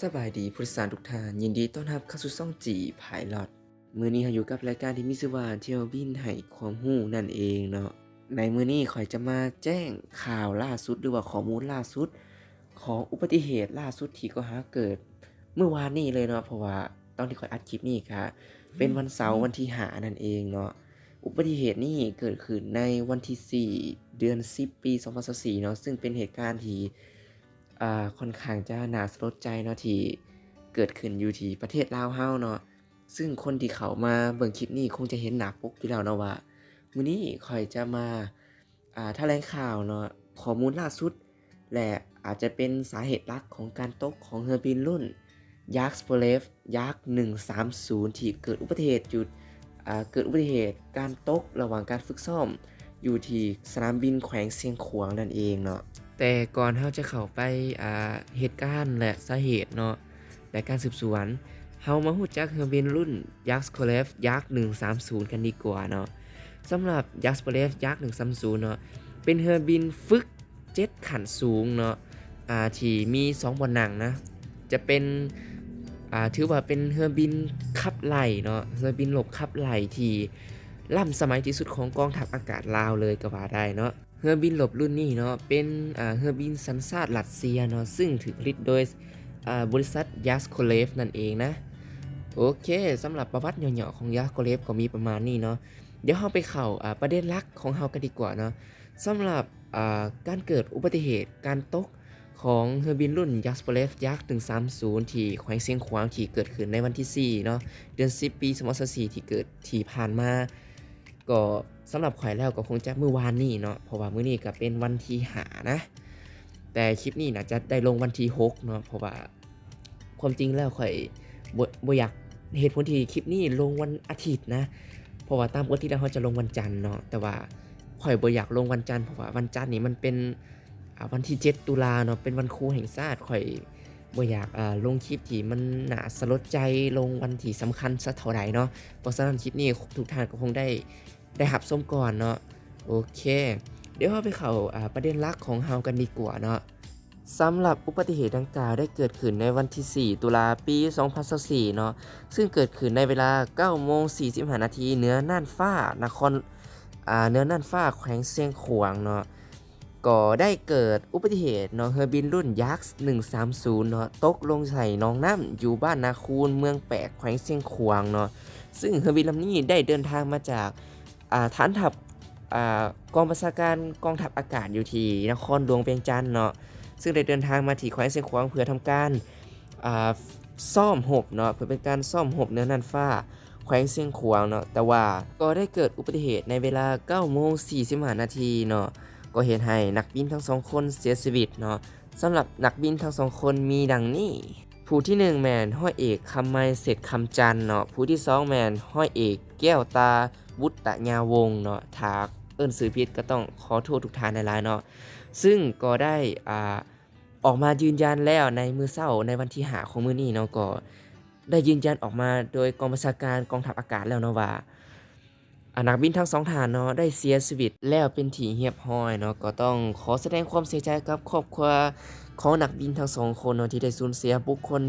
ສະບາຍດີຜູ້ໂດຍສານທຸກທ່ານ, ຍິນດີຕ້ອນຮັບເຂົ້າສູ່ຊ່ອງ G Pilot. ມື້ນີ້ເຮົາຢູ່ກັບລາຍການທີ່ມີຊື່ວ່າ ທ່ຽວບິນໃຫ້ຄວາມຮູ້ນັ້ນເອງເນາະ. ໃນມື້ນີ້ຂ້ອຍຈະມາແຈ້ງຂ່າວລ່າສຸດ ຫຼືວ່າຂໍ້ມູນລ່າສຸດຂອງອຸບັດຕິເຫດລ່າສຸດທີ່ກໍຫາເກີດມື້ວານນີ້ເລີຍເນາະ, ເພາະວ່າຕອນທີ່ຂ້ອຍອັດຄລິບນີ້ກະເປັນວັນເສົາ ວັນທີຫ້ານັ້ນເອງເນາະ. ອຸບັດຕິເຫດນີ້ເກີດຂຶ້ນໃນວັນທີສີ່ ເດືອນສິບ ປີສອງພັນຊາວສີ່ເນາະ, ຊຶ່ງເປັນເຫດການທີ່ ອ່າ ຂ້ອນຂ້າງຈະໜ້າສະຫຼົດໃຈເນາະ ທີ່ເກີດຂຶ້ນຢູ່ທີ່ປະເທດລາວເຮົາເນາະ. ຊຶ່ງຄົນທີ່ເຂົ້າມາເບິ່ງຄລິບນີ້ຄົງຈະເຫັນໜ້າປົກຢູ່ແລ້ວເນາະວ່າ ມື້ນີ້ຂ້ອຍຈະມາ ອ່າ ຖະແຫຼງຂ່າວເນາະ, ຂໍ້ມູນລ່າສຸດ ແລະ ອາດຈະເປັນສາເຫດຫຼັກຂອງການຕົກຂອງເຮືອບິນລຸ້ນ Yaks Brave Yak ໜຶ່ງສາມສູນ ທີ່ເກີດອຸບັດຕິເຫດຢູ່ ອ່າ ເກີດອຸບັດຕິເຫດການຕົກລະຫວ່າງການຝຶກຊ້ອມຢູ່ທີ່ສະໜາມບິນແຂວງຊຽງຂວາງນັ້ນເອງເນາະ. ແຕ່ກ່ອນເຮົາຈະເຂົ້າໄປ ອ່າ ເຫດການ ແລະ ສາເຫດເນາະ ແລະ ການສືບສວນ, ເຮົາມາຮູ້ຈັກເຮືອບິນລຸ້ນ Yaks Brave Yak ໜຶ່ງສາມສູນ ກັນດີກວ່າເນາະ. ສຳລັບ Yaks Brave Yak ໜຶ່ງສາມສູນເນາະ ເປັນເຮືອບິນຝຶກ ເຈັດຂັ້ນສູງເນາະ ອ່າ ທີ່ມີສອງບ່ອນນັ່ງນະ, ຈະເປັນ ອ່າ ຖືວ່າເປັນເຮືອບິນຂັບໄລ່ເນາະ, ເຮືອບິນລົບຂັບໄລ່ທີ່ລ້ຳສະໄໝທີ່ສຸດຂອງກອງທັບອາກາດລາວເລີຍກໍວ່າໄດ້ເນາະ. ເຮືອບິນລົບລຸ້ນນີ້ເນາະ ເປັນ ອ່າ ເຮືອບິນສັນຊາດຣັດເຊຍເນາະ, ຊຶ່ງຖືກຜະລິດໂດຍ ອ່າ ບໍລິສັດ Yaks Brave ນັ້ນເອງນະ. ໂອເຄ, ສຳລັບປະຫວັດຫຍໍ້ໆຂອງ Yaks Brave ກໍມີປະມານນີ້ເນາະ. ດຽວເຮົາໄປເຂົ້າ ອ່າ ປະເດັນຫຼັກຂອງເຮົາກັນດີກວ່າເນາະ. ສຳລັບ ອ່າ ການເກີດອຸບັດຕິເຫດການຕົກຂອງເຮືອບິນລຸ້ນ Yaks Brave Yak ໜຶ່ງສາມສູນ ທີ່ແຂວງຊຽງຂວາງ ທີ່ເກີດຂຶ້ນໃນວັນທີສີ່ເນາະ ເດືອນສິບ ປີສອງພັນຊາວສີ່ ທີ່ເກີດ ທີ່ຜ່ານມາ ກໍສຳລັບຂ້ອຍແລ້ວກໍຄົງຈະມື້ວານນີ້ເນາະ, ເພາະວ່າມື້ນີ້ກໍເປັນວັນທີຫ້ານະ, ແຕ່ຄລິບນີ້ໜ້າຈະໄດ້ລົງວັນທີຫົກເນາະ, ເພາະວ່າ ຄວາມຈິງແລ້ວຂ້ອຍບໍ່ ບໍ່ຢາກ ເຫດຜົນທີ່ຄລິບນີ້ລົງວັນອາທິດນະ ເພາະວ່າຕາມປົກກະຕິແລ້ວເຮົາຈະລົງວັນຈັນເນາະ, ແຕ່ວ່າຂ້ອຍບໍ່ຢາກລົງວັນຈັນ ເພາະວ່າວັນຈັນນີ້ມັນເປັນ ອ່າ ວັນທີເຈັດຕຸລາເນາະ ເປັນວັນຄູແຫ່ງຊາດ, ຂ້ອຍບໍ່ຢາກ ອ່າ ລົງຄລິບທີ່ມັນໜ້າສະຫຼົດໃຈ ລົງວັນທີ່ສຳຄັນສັກເທົ່າໃດເນາະ. ເພາະສະນັ້ນຄລິບນີ້ທຸກທ່ານກໍຄົງໄດ້ ໄດ້ຮັບຊົມກ່ອນເນາະ. ໂອເຄ, ດຽວເຮົາໄປເຂົ້າ ອ່າ ປະເດັນຫຼັກຂອງເຮົາກັນດີກວ່າເນາະ. ສຳລັບອຸບັດຕິເຫດດັ່ງກ່າວໄດ້ເກີດຂຶ້ນໃນວັນທີສີ່ຕຸລາ ປີສອງພັນຊາວສີ່ເນາະ, ຊຶ່ງເກີດຂຶ້ນໃນເວລາເກົ້າໂມງສີ່ສິບຫ້ານາທີ ເໜືອນ່ານຟ້ານະຄອນ ອ່າ ເໜືອນ່ານຟ້າແຂວງຊຽງຂວາງເນາະ. ກໍໄດ້ເກີດອຸບັດຕິເຫດເນາະ ເຮືອບິນລຸ້ນ Yaks ໜຶ່ງສາມສູນເນາະ ຕົກລົງໃສ່ໜອງນ້ຳ ຢູ່ບ້ານນາຄູນ ເມືອງແປກ ແຂວງຊຽງຂວາງເນາະ, ຊຶ່ງເຮືອບິນລຳນີ້ໄດ້ເດີນທາງມາຈາກ ອ່າ ຖານທັບ ອ່າ ກອງບັນຊາການກອງທັບອາກາດຢູ່ທີ່ນະຄອນຫຼວງວຽງຈັນເນາະ, ຊຶ່ງໄດ້ເດີນທາງມາທີ່ແຂວງຊຽງຂວາງເພື່ອທຳການ ອ່າ ຊ້ອມຮົບເນາະ, ເພື່ອເປັນການຊ້ອມຮົບເໜືອນ່ານຟ້າແຂວງຊຽງຂວາງເນາະ. ແຕ່ວ່າກໍໄດ້ເກີດອຸບັດຕິເຫດໃນເວລາເກົ້າໂມງສີ່ສິບຫ້ານາທີເນາະ, ກໍເຮັດໃຫ້ນັກບິນທັງສອງຄົນເສຍຊີວິດເນາະ. ສຳລັບນັກບິນທັງສອງຄົນມີດັ່ງນີ້: ຜູ້ທີໜຶ່ງແມ່ນຮ້ອຍເອກ ຄຳໄມ ເສດຄຳຈັນເນາະ, ຜູ້ທີສອງແມ່ນຮ້ອຍເອກ ແກ້ວຕາ ວຸດຕະຍາວົງເນາະ, ຖ້າເອີ້ນຊື່ຜິດກໍຕ້ອງຂໍໂທດທຸກທ່ານຫຼາຍໆເນາະ. ຊຶ່ງກໍໄດ້ ອ່າ ອອກມາຢືນຢັນແລ້ວໃນມື້ເຊົ້າໃນວັນທີຫ້າຂອງມື້ນີ້ເນາະ, ກໍໄດ້ຢືນຢັນອອກມາໂດຍກອງບັນຊາການກອງທັບອາກາດແລ້ວເນາະວ່າ ອາ ນັກບິນທັງສອງທ່ານເນາະ ໄດ້ເສຍຊີວິດແລ້ວເປັນທີ່ຮຽບຮ້ອຍເນາະ. ກໍຕ້ອງຂໍສະແດງຄວາມເສຍໃຈກັບຄອບຄົວຂອງນັກບິນທັງສອງຄົນເນາະ ທີ່ໄດ້ສູນເສຍບຸກຄົນ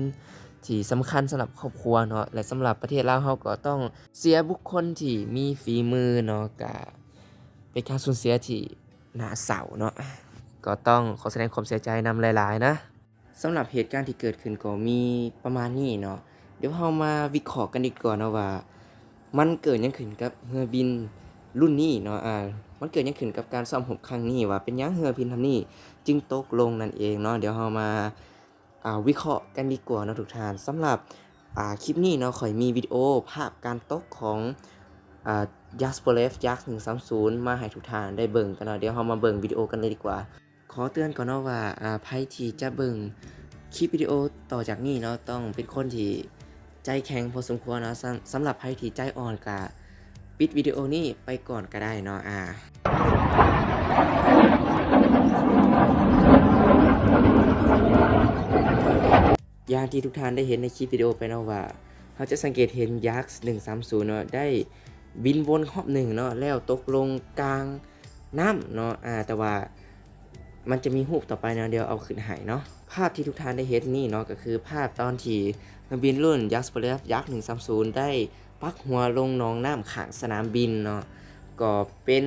ທີ່ສຳຄັນສຳລັບຄອບຄົວເນາະ ແລະ ສຳລັບປະເທດລາວເຮົາກໍຕ້ອງເສຍບຸກຄົນທີ່ມີຝີມືເນາະ, ກະເປັນການສູນເສຍທີ່ໜ້າເສົ້າເນາະ, ກໍຕ້ອງຂໍສະແດງຄວາມເສຍໃຈນຳຫຼາຍໆນະ. ສຳລັບເຫດການທີ່ເກີດຂຶ້ນກໍມີປະມານນີ້ເນາະ. ດຽວເຮົາມາວິເຄາະກັນດີກວ່າເນາະວ່າ ມັນເກີດຫຍັງຂຶ້ນກັບເຮືອບິນລຸ້ນນີ້ເນາະ, ອາ ມັນເກີດຫຍັງຂຶ້ນກັບການຊ້ອມຮົບຄັ້ງນີ້, ວ່າເປັນຫຍັງເຮືອບິນລຳນີ້ຈຶ່ງຕົກລົງນັ້ນເອງເນາະ. ດຽວເຮົາມາ ອາ ວິເຄາະກັນດີກວ່າເນາະທຸກທ່ານ. ສຳລັບ ອາ ຄລິບນີ້ເນາະ, ຂ້ອຍມີວິດີໂອພາບການຕົກຂອງ ອາ Yaks Brave Yak ໜຶ່ງສາມສູນ ມາໃຫ້ທຸກທ່ານໄດ້ເບິ່ງກັນເນາະ. ດຽວເຮົາມາເບິ່ງວິດີໂອກັນເລີຍດີກວ່າ. ຂໍເຕືອນກ່ອນເນາະວ່າ ອາ ໃຜທີ່ຈະເບິ່ງຄລິບວິດີໂອຕໍ່ຈາກນີ້ເນາະ ຕ້ອງເປັນຄົນທີ່ໃຈແຂງພໍສົມຄວນເນາະ. ສຳ ສຳລັບໃຜທີ່ໃຈອ່ອນກະປິດວິດີໂອນີ້ໄປກ່ອນກະໄດ້ເນາະ. ອາ ຢ່າງທີ່ທຸກທ່ານໄດ້ເຫັນໃນຄລິບວິດີໂອໄປເນາະວ່າ ເຮົາຈະສັງເກດເຫັນ Yaks ໜຶ່ງສາມສູນເນາະ ໄດ້ບິນວົນຮອບໜຶ່ງເນາະ ແລ້ວຕົກລົງກາງ ນ້ຳເນາະ. ອາ ແຕ່ວ່າມັນຈະມີຮູບຕໍ່ໄປເນາະ, ດຽວເອົາຂຶ້ນໃຫ້ເນາະ. ໃຜ ພາບທີ່ທຸກທ່ານໄດ້ເຫັນນີ້ເນາະ ກໍຄືພາບຕອນທີ່ເຮືອບິນລຸ້ນ Yasparev Yak ໜຶ່ງສາມສູນ ໄດ້ປັກຫົວລົງໜອງນ້ຳຂ້າງສະໜາມບິນເນາະ ກໍເປັນ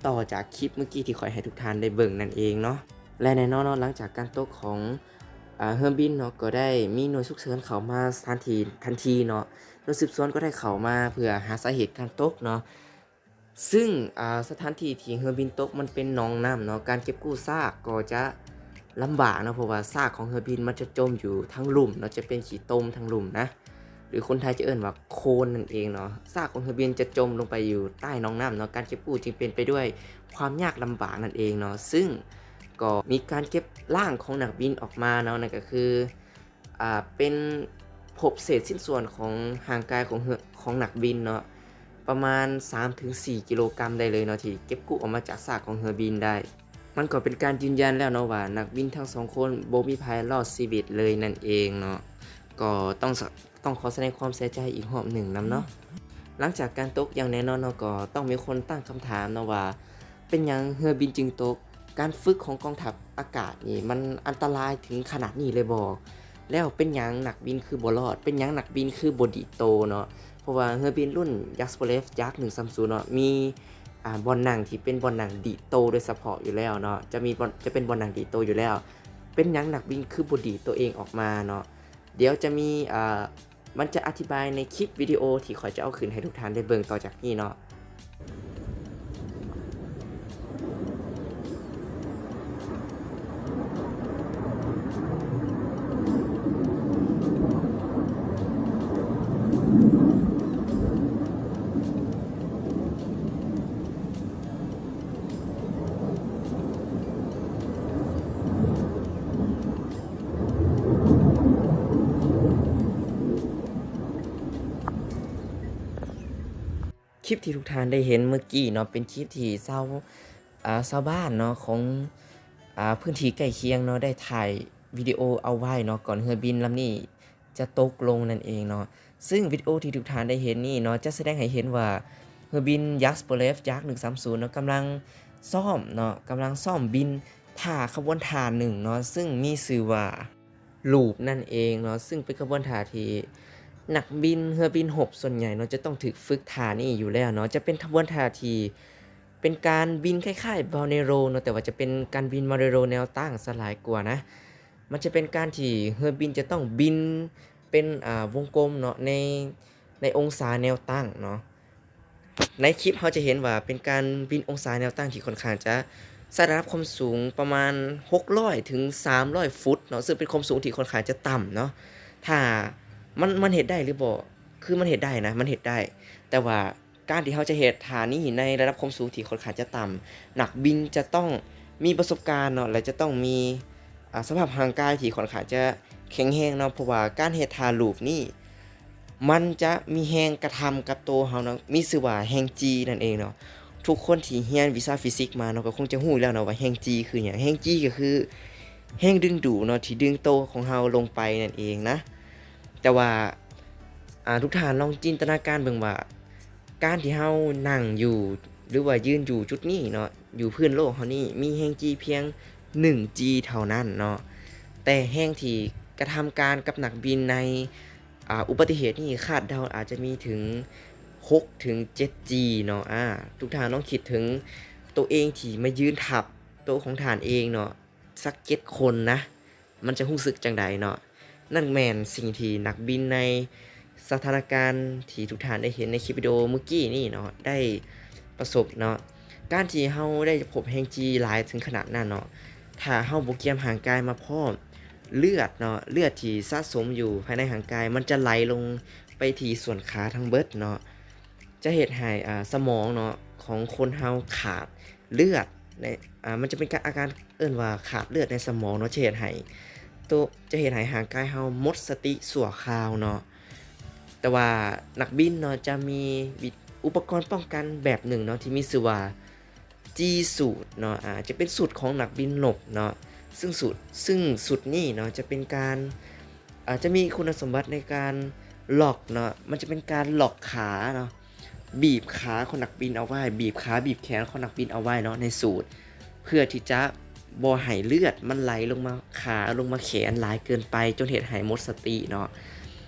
ຕໍ່ຈາກຄລິບເມື່ອກີ້ທີ່ຂ້ອຍໃຫ້ທຸກທ່ານໄດ້ເບິ່ງນັ້ນເອງເນາະ. ແລະ ແນ່ນອນເນາະ ຫຼັງຈາກການຕົກຂອງ ອາ ເຮືອບິນເນາະ ກໍໄດ້ມີໜ່ວຍສຸກເສີນເຂົ້າມາສະຖານທີ່ທັນທີເນາະ. ໜ່ວຍສືບສວນກໍໄດ້ເຂົ້າມາເພື່ອຫາສາເຫດການຕົກເນາະ. ຊຶ່ງ ອາ ສະຖານທີ່ທີ່ເຮືອບິນຕົກມັນເປັນໜອງນ້ຳເນາະ, ການເກັບກູ້ຊາກກໍຈະລຳບາກເນາະ ເພາະວ່າຊາກຂອງເຮືອບິນມັນຈະຈົມຢູ່ທາງລຸ່ມເນາະ, ຈະເປັນຂີ້ຕົມທາງລຸ່ມນະ ຫຼືຄົນໄທຈະເອີ້ນວ່າໂຄນນັ້ນເອງເນາະ. ຊາກຂອງເຮືອບິນຈະຈົມລົງໄປຢູ່ໃຕ້ໜອງນ້ຳເນາະ, ການເກັບກູ້ຈຶ່ງເປັນໄປດ້ວຍຄວາມຍາກລຳບາກນັ້ນເອງເນາະ. ຊຶ່ງກໍມີການເກັບລ້າງຂອງນັກບິນອອກມາເນາະ, ນັ້ນກໍຄື ອ່າ ເປັນພົບເສດຊິ້ນສ່ວນຂອງຮ່າງກາຍຂອງເຮືອ ຂອງນັກບິນເນາະ ປະມານສາມເຖິງສີ່ກິໂລກຣາມໄດ້ເລີຍເນາະ ທີ່ເກັບກູ້ອອກມາຈາກຊາກຂອງເຮືອບິນໄດ້. ມັນກໍເປັນການຢືນຢັນແລ້ວເນາະວ່າ ນັກບິນທັງສອງຄົນບໍ່ມີໃຜລອດຊີວິດເລີຍນັ້ນເອງເນາະ. ກໍຕ້ອງ ຕ້ອງຂໍສະແດງຄວາມເສຍໃຈອີກຮອບໜຶ່ງນຳເນາະ. ຫຼັງຈາກການຕົກ ຢ່າງແນ່ນອນເນາະ ກໍຕ້ອງມີຄົນຕັ້ງຄຳຖາມເນາະວ່າ ເປັນຫຍັງເຮືອບິນຈຶ່ງຕົກ? ການຝຶກຂອງກອງທັບອາກາດນີ້ມັນອັນຕະລາຍເຖິງຂະໜາດນີ້ເລີຍບໍ່? ແລ້ວເປັນຫຍັງນັກບິນຄືບໍ່ລອດ? ເປັນຫຍັງນັກບິນຄືບໍ່ດີດໂຕເນາະ? ເພາະວ່າເຮືອບິນລຸ້ນ Yasparev Yak ໜຶ່ງສາມສູນເນາະ ມີ ອ່າ ບ່ອນນັ່ງທີ່ເປັນບ່ອນນັ່ງດີດໂຕໂດຍສະເພາະຢູ່ແລ້ວເນາະ, ຈະມີບ່ອນ ຈະເປັນບ່ອນນັ່ງດີດໂຕຢູ່ແລ້ວ. ເປັນຫຍັງນັກບິນຄືບໍ່ດີດໂຕເອງອອກມາເນາະ? ດຽວຈະມີ ອ່າ ມັນຈະອະທິບາຍໃນຄລິບວິດີໂອທີ່ຂ້ອຍຈະເອົາຂຶ້ນໃຫ້ທຸກທ່ານໄດ້ເບິ່ງຕໍ່ຈາກນີ້ເນາະ. ຄລິບທີ່ທຸກທ່ານໄດ້ເຫັນເມື່ອກີ້ເນາະ ເປັນຄລິບທີ່ຊາວ ອ່າ ຊາວບ້ານເນາະ ຂອງ ອ່າ ພື້ນທີ່ໃກ້ຄຽງເນາະ ໄດ້ຖ່າຍວິດີໂອເອົາໄວ້ເນາະ ກ່ອນເຮືອບິນລຳນີ້ຈະຕົກລົງນັ້ນເອງເນາະ. ຊຶ່ງວິດີໂອທີ່ທຸກທ່ານໄດ້ເຫັນນີ້ເນາະ ຈະສະແດງໃຫ້ເຫັນວ່າເຮືອບິນ Yasparev Yak ໜຶ່ງສາມສູນເນາະ ກຳລັງຊ້ອມເນາະ ກຳລັງຊ້ອມບິນທ່າຂະບວນທ່າໜຶ່ງເນາະ ຊຶ່ງມີຊື່ວ່າ Loop ນັ້ນເອງເນາະ, ຊຶ່ງເປັນຂະບວນທ່າທີ່ນັກບິນເຮືອບິນຮົບສ່ວນໃຫຍ່ເນາະ ຈະຕ້ອງຖືກຝຶກທ່ານີ້ຢູ່ແລ້ວເນາະ. ຈະເປັນຂະບວນທ່າທີ່ເປັນການບິນຄ້າຍໆ Bolero ເນາະ, ແຕ່ວ່າຈະເປັນການບິນ Bolero ແນວຕັ້ງຊະຫຼາຍກວ່ານະ. ມັນຈະເປັນການທີ່ເຮືອບິນຈະຕ້ອງບິນເປັນ ອ່າ ວົງກົມເນາະ ໃນ ໃນອົງສາແນວຕັ້ງເນາະ. ໃນຄລິບເຮົາຈະເຫັນວ່າເປັນການບິນອົງສາແນວຕັ້ງທີ່ຂ້ອນຂ້າງຈະໃຊ້ລະດັບຄວາມສູງປະມານຫົກຮ້ອຍເຖິງສາມຮ້ອຍຟຸດເນາະ, ຊຶ່ງເປັນຄວາມສູງທີ່ຂ້ອນຂ້າງຈະຕ່ຳເນາະ. ຖ້າມັນ ມັນເຮັດໄດ້ຫຼືບໍ່? ຄືມັນເຮັດໄດ້ນະ, ມັນເຮັດໄດ້, ແຕ່ວ່າການທີ່ເຮົາຈະເຮັດທ່ານີ້ໃນລະດັບຄວາມສູງທີ່ຂ້ອນຂ້າງຈະຕ່ຳ, ນັກບິນຈະຕ້ອງມີປະສົບການເນາະ ແລະ ຈະຕ້ອງມີ ອາ ສະພາບຮ່າງກາຍທີ່ຂ້ອນຂ້າງຈະແຂງແຮງເນາະ, ເພາະວ່າການເຮັດທ່າລູບນີ້ ມັນຈະມີແຮງກະທຳກັບໂຕເຮົາເນາະ, ມີຊື່ວ່າແຮງຈີ່ນັ້ນເອງເນາະ. ທຸກຄົນທີ່ຮຽນວິຊາຟີຊິກມາເນາະ ກໍຄົງຈະຮູ້ຢູ່ແລ້ວເນາະວ່າແຮງຈີ່ຄືຫຍັງ. ແຮງຈີ່ກໍຄືແຮງດຶງດູດເນາະ ທີ່ດຶງໂຕຂອງເຮົາລົງໄປນັ້ນເອງນະ. ແຕ່ວ່າ ອາ ທຸກທ່ານລອງຈິນຕະນາການເບິ່ງວ່າ ການທີ່ເຮົານັ່ງຢູ່ ຫຼືວ່າຢືນຢູ່ຈຸດນີ້ເນາະ ຢູ່ພື້ນໂລກເຮົານີ້ ມີແຮງຈີ່ພຽງໜຶ່ງຈີ່ເທົ່ານັ້ນເນາະ, ແຕ່ແຮງທີ່ກະທຳການກັບນັກບິນໃນ ອາ ອຸບັດຕິເຫດນີ້ ຄາດເດົາອາດຈະມີເຖິງຫົກເຖິງເຈັດຈີ່ເນາະ. ອາ ທຸກທ່ານລອງຄິດເຖິງໂຕເອງທີ່ມາຢືນທັບໂຕຂອງທ່ານເອງເນາະ ສັກເຈັດຄົນນະ, ມັນຈະຮູ້ສຶກຈັ່ງໃດເນາະ? ນັ້ນແມ່ນສິ່ງທີ່ນັກບິນໃນສະຖານະການທີ່ທຸກທ່ານໄດ້ເຫັນໃນຄລິບວິດີໂອມື້ກີ້ນີ້ເນາະ ໄດ້ປະສົບເນາະ. ການທີ່ເຮົາໄດ້ພົບແຮງຈີ່ຫຼາຍເຖິງຂະໜາດນັ້ນເນາະ, ຖ້າເຮົາບໍ່ກຽມຮ່າງກາຍມາພ້ອມ, ເລືອດເນາະ, ເລືອດທີ່ສະສົມຢູ່ພາຍໃນຮ່າງກາຍ ມັນຈະໄຫຼລົງໄປທີ່ສ່ວນຂາທັງເບິດເນາະ. ຈະເຮັດໃຫ້ ອາ ສະໝອງເນາະ ຂອງຄົນເຮົາຂາດເລືອດໃນ ອາ ມັນຈະເປັນການ ອາການເອີ້ນວ່າຂາດເລືອດໃນສະໝອງເນາະ, ຈະເຮັດໃຫ້ໂຕ ຈະເຮັດໃຫ້ຮ່າງກາຍເຮົາໝົດສະຕິຊົ່ວຄາວເນາະ. ແຕ່ວ່ານັກບິນເນາະ ຈະມີວິ ອຸປະກອນປ້ອງກັນແບບໜຶ່ງເນາະ ທີ່ມີຊື່ວ່າ G suit ເນາະ, ອາ ຈະເປັນຊຸດຂອງນັກບິນລົບເນາະ, ຊຶ່ງຊຸດ ຊຶ່ງຊຸດນີ້ເນາະ ຈະເປັນການ ອາ ຈະມີຄຸນສົມບັດໃນການລັອກເນາະ, ມັນຈະເປັນການລັອກຂາເນາະ, ບີບຂາຂອງນັກບິນເອົາໄວ້, ບີບຂາບີບແຂນຂອງນັກບິນເອົາໄວ້ເນາະ ໃນສູດ ເພື່ອທີ່ຈະ ບໍ່ໃຫ້ເລືອດມັນໄຫຼລົງມາຂາ ລົງມາແຂນຫຼາຍເກີນໄປ ຈົນເຮັດໃຫ້ໝົດສະຕິເນາະ.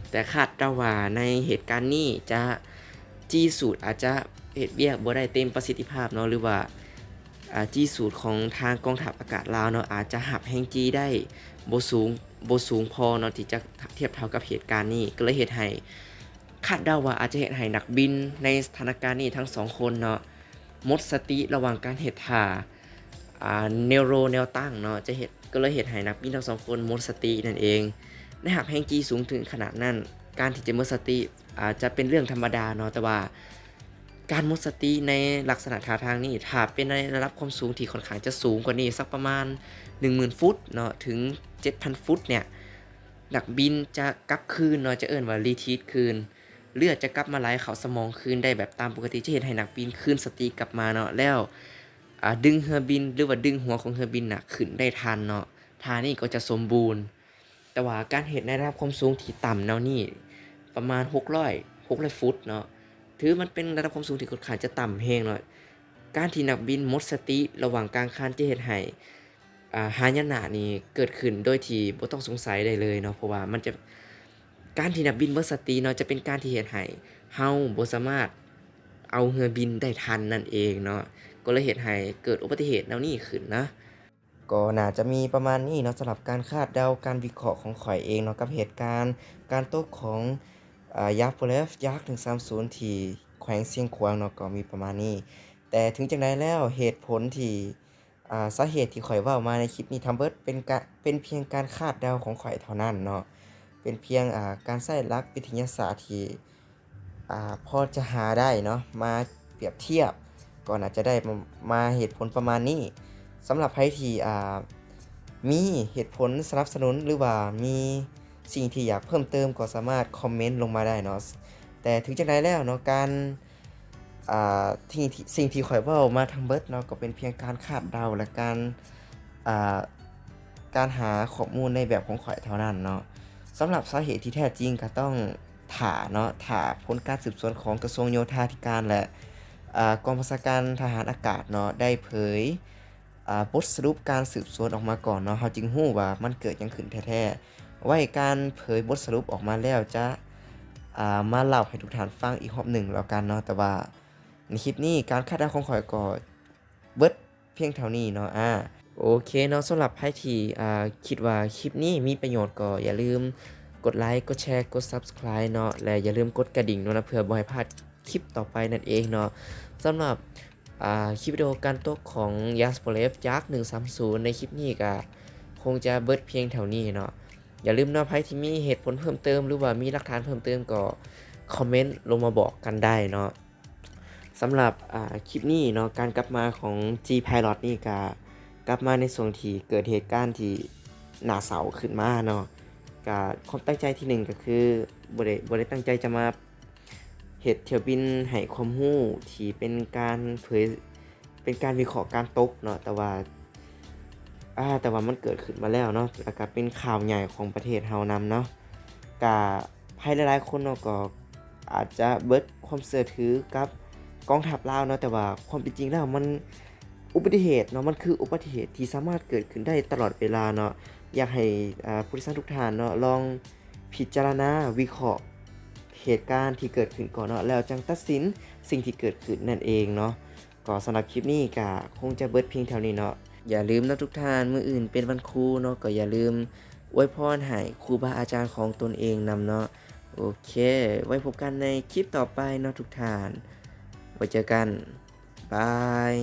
ແຕ່ຄາດເດົາວ່າໃນເຫດການນີ້ຈະ ຈີສູດອາດຈະເຮັດວຽກບໍ່ໄດ້ເຕັມປະສິດທິພາບເນາະ ຫຼືວ່າ ອາ ຈີສູດຂອງທາງກອງທັບອາກາດລາວເນາະ ອາດຈະຮັບແຮງຈີໄດ້ບໍ່ສູງ ບໍ່ສູງພໍເນາະ ທີ່ຈະທຽບເທົ່າກັບເຫດການນີ້ ກໍເລີຍເຮັດໃຫ້ ຄາດເດົາວ່າອາດຈະເຮັດໃຫ້ນັກບິນໃນສະຖານະການນີ້ທັງສອງຄົນເນາະ ໝົດສະຕິລະຫວ່າງການເຮັດທ່າ ອາ ແນວໂຣ ແນວຕັ້ງເນາະ ຈະເຮັດ ກໍເລີຍເຮັດໃຫ້ນັກບິນທັງສອງຄົນໝົດສະຕິນັ້ນເອງ. ໄດ້ຮັບແຮງຈີສູງເຖິງຂະໜາດນັ້ນ ການທີ່ຈະໝົດສະຕິອາດຈະເປັນເລື່ອງທຳມະດາເນາະ ແຕ່ວ່າການໝົດສະຕິໃນລັກສະນະທ່າທາງນີ້ ຖ້າເປັນໃນລະດັບຄວາມສູງທີ່ຂ້ອນຂ້າງຈະສູງກວ່ານີ້ ສັກປະມານໜຶ່ງໝື່ນຟຸດເນາະ ເຖິງເຈັດພັນຟຸດເນີ້ຍ ນັກບິນຈະກັບຄືນເນາະ ຈະເອີ້ນວ່າຣີທີດຄືນ ເລືອດຈະກັບມາໄຫຼເຂົ້າສະໝອງຄືນໄດ້ແບບຕາມປົກກະຕິ ຈະເຮັດໃຫ້ນັກບິນຄືນສະຕິກັບມາເນາະ ແລ້ວ ອາ ດຶງເຮືອບິນ ຫຼືວ່າດຶງຫົວຂອງເຮືອບິນນະຂຶ້ນໄດ້ທັນເນາະ ທ່ານີ້ກໍຈະສົມບູນ. ແຕ່ວ່າການເຮັດໃນລະດັບຄວາມສູງທີ່ຕ່ຳແນວນີ້ ປະມານຫົກຮ້ອຍ ຫົກຮ້ອຍຟຸດເນາະ ຖືມັນເປັນລະດັບຄວາມສູງທີ່ຂ້ອນຂ້າງຈະຕ່ຳແຮງເນາະ ການທີ່ນັກບິນໝົດສະຕິລະຫວ່າງກາງຄັນຈະເຮັດໃຫ້ ອາ ຫາຍະນະນີ້ເກີດຂຶ້ນໂດຍທີ່ບໍ່ຕ້ອງສົງໄສໄດ້ເລີຍເນາະ ເພາະວ່າມັນຈະ ການທີ່ນັກບິນໝົດສະຕິເນາະ ຈະເປັນການທີ່ເຮັດໃຫ້ເຮົາບໍ່ສາມາດເອົາເຮືອບິນໄດ້ທັນນັ້ນເອງເນາະ ກໍເລີຍເຮັດໃຫ້ເກີດອຸບັດຕິເຫດແນວນີ້ຂຶ້ນນະ. ກໍໜ້າຈະມີປະມານນີ້ເນາະ ສຳລັບການຄາດເດົາ ການວິເຄາະຂອງຂ້ອຍເອງເນາະ ກັບເຫດການການຕົກຂອງ ອາ ຢາໂປເລຟ ຢາກ ໜຶ່ງສາມສູນ ທີ່ແຂວງຊຽງຂວາງເນາະ ກໍມີປະມານນີ້. ແຕ່ເຖິງຈັ່ງໃດແລ້ວ ເຫດຜົນທີ່ ອາ ສາເຫດທີ່ຂ້ອຍເວົ້າມາໃນຄລິບນີ້ທັງເບິດ ເປັນກະ ເປັນພຽງການຄາດເດົາຂອງຂ້ອຍເທົ່ານັ້ນເນາະ ເປັນພຽງ ອາ ການໃຊ້ຫຼັກວິທະຍາສາດທີ່ ອາ ພໍຈະຫາໄດ້ເນາະ ມາປຽບທຽບ ກໍໜ້າຈະໄດ້ມາ ມາເຫດຜົນປະມານນີ້. ສຳລັບໃຜທີ່ ອາ ມີເຫດຜົນສະໜັບສະໜູນ ຫຼືວ່າມີສິ່ງທີ່ຢາກເພີ່ມເຕີມ ກໍສາມາດຄອມເມັນລົງມາໄດ້ເນາະ. ແຕ່ເຖິງຈັ່ງໃດແລ້ວເນາະ ການ ອາ ທີ່ ທີ່ ສິ່ງທີ່ຂ້ອຍເວົ້າມາທັງເບິດເນາະ ກໍເປັນພຽງການຄາດເດົາ ແລະ ການ ອາ ການຫາຂໍ້ມູນໃນແບບຂອງຂ້ອຍເທົ່ານັ້ນເນາະ. ສຳລັບສາເຫດທີ່ແທ້ຈິງກໍຕ້ອງຖ້າເນາະ ຖ້າຜົນການສືບສວນຂອງກະຊວງໂຍທາທິການ ແລະ ອາ ກອງບັນຊາການທະຫານອາກາດເນາະ ໄດ້ເຜີຍ ອາ ບົດສະຫຼຸບການສືບສວນອອກມາກ່ອນເນາະ ເຮົາຈຶ່ງຮູ້ວ່າມັນເກີດຫຍັງຂຶ້ນແທ້ໆ. ໄວ້ການເຜີຍບົດສະຫຼຸບອອກມາແລ້ວ ຈະ ອາ ມາເລົ່າໃຫ້ທຸກທ່ານຟັງອີກຮອບໜຶ່ງແລ້ວກັນເນາະ. ແຕ່ວ່າໃນຄລິບນີ້ ການຄາດເດົາຂອງຂ້ອຍກໍເບິດພຽງເທົ່ານີ້ເນາະ. ອາ ໂອເຄເນາະ ສຳລັບໃຜທີ່ ອາ ຄິດວ່າຄລິບນີ້ມີປະໂຫຍດ ກໍຢ່າລືມກົດໄລ ກົດແຊ ກົດ Subscribe ເນາະ ແລະ ຢ່າລືມກົດກະດິ່ງເນາະ ເພື່ອບໍ່ໃຫ້ພາດຄລິບຕໍ່ໄປນັ້ນເອງເນາະ. ສຳລັບ ອາ ຄລິບວິດີໂອການຕົກຂອງຢາສໂປເລຟ ຢາກ ໜຶ່ງສາມສູນ ໃນຄລິບນີ້ກໍຄົງຈະເບິດພຽງເທົ່ານີ້ເນາະ. ຢ່າລືມເນາະ ໃຜທີ່ມີເຫດຜົນເພີ່ມເຕີມ ຫຼືວ່າມີຫຼັກຖານເພີ່ມເຕີມ ກໍຄອມເມັນລົງມາບອກກັນໄດ້ເນາະ. ສຳລັບ ອາ ຄລິບນີ້ເນາະ ການກັບມາຂອງ G Pilot ນີ້ກະກັບມາໃນຊ່ວງທີ່ເກີດເຫດການທີ່ໜ້າເສົ້າຂຶ້ນມາເນາະ. ກະຄວາມຕັ້ງໃຈທີໜຶ່ງກໍຄືບໍ່ໄດ້ ບໍ່ໄດ້ຕັ້ງໃຈຈະມາເຮັດຖ້ຽວບິນໃຫ້ຄວາມຮູ້ທີ່ເປັນການເຜີຍ ເປັນການວິເຄາະການຕົກເນາະ ແຕ່ວ່າ ອາ ແຕ່ວ່າມັນເກີດຂຶ້ນມາແລ້ວເນາະ ແລ້ວກະເປັນຂ່າວໃຫຍ່ຂອງປະເທດເຮົານຳເນາະ. ກະໃຜຫຼາຍໆຄົນເນາະ ກໍອາດຈະເບິດຄວາມເຊື່ອຖືກັບກອງທັບລາວເນາະ ແຕ່ວ່າຄວາມເປັນຈິງແລ້ວມັນ ອຸບັດຕິເຫດເນາະ ມັນຄືອຸບັດຕິເຫດທີ່ສາມາດເກີດຂຶ້ນໄດ້ຕະຫຼອດເວລາເນາະ. ຢາກໃຫ້ ອາ ຜູ້ໂດຍສານທຸກທ່ານເນາະ ລອງພິຈາລະນາວິເຄາະເຫດການທີ່ເກີດຂຶ້ນກ່ອນເນາະ ແລ້ວຈັ່ງຕັດສິນສິ່ງທີ່ເກີດຂຶ້ນນັ້ນເອງເນາະ. ກໍສຳລັບຄລິບນີ້ກະຄົງຈະເບິດພຽງເທົ່ານີ້ເນາະ. ຢ່າລືມເນາະທຸກທ່ານ ມື້ອື່ນເປັນວັນຄູເນາະ ກໍຢ່າລືມອວຍພອນໃຫ້ຄູບາອາຈານຂອງຕົນເອງນຳເນາະ. ໂອເຄ ໄວ້ພົບກັນໃນຄລິບຕໍ່ໄປເນາະທຸກທ່ານ. ໄວ້ເຈີກັນ. ບາຍ.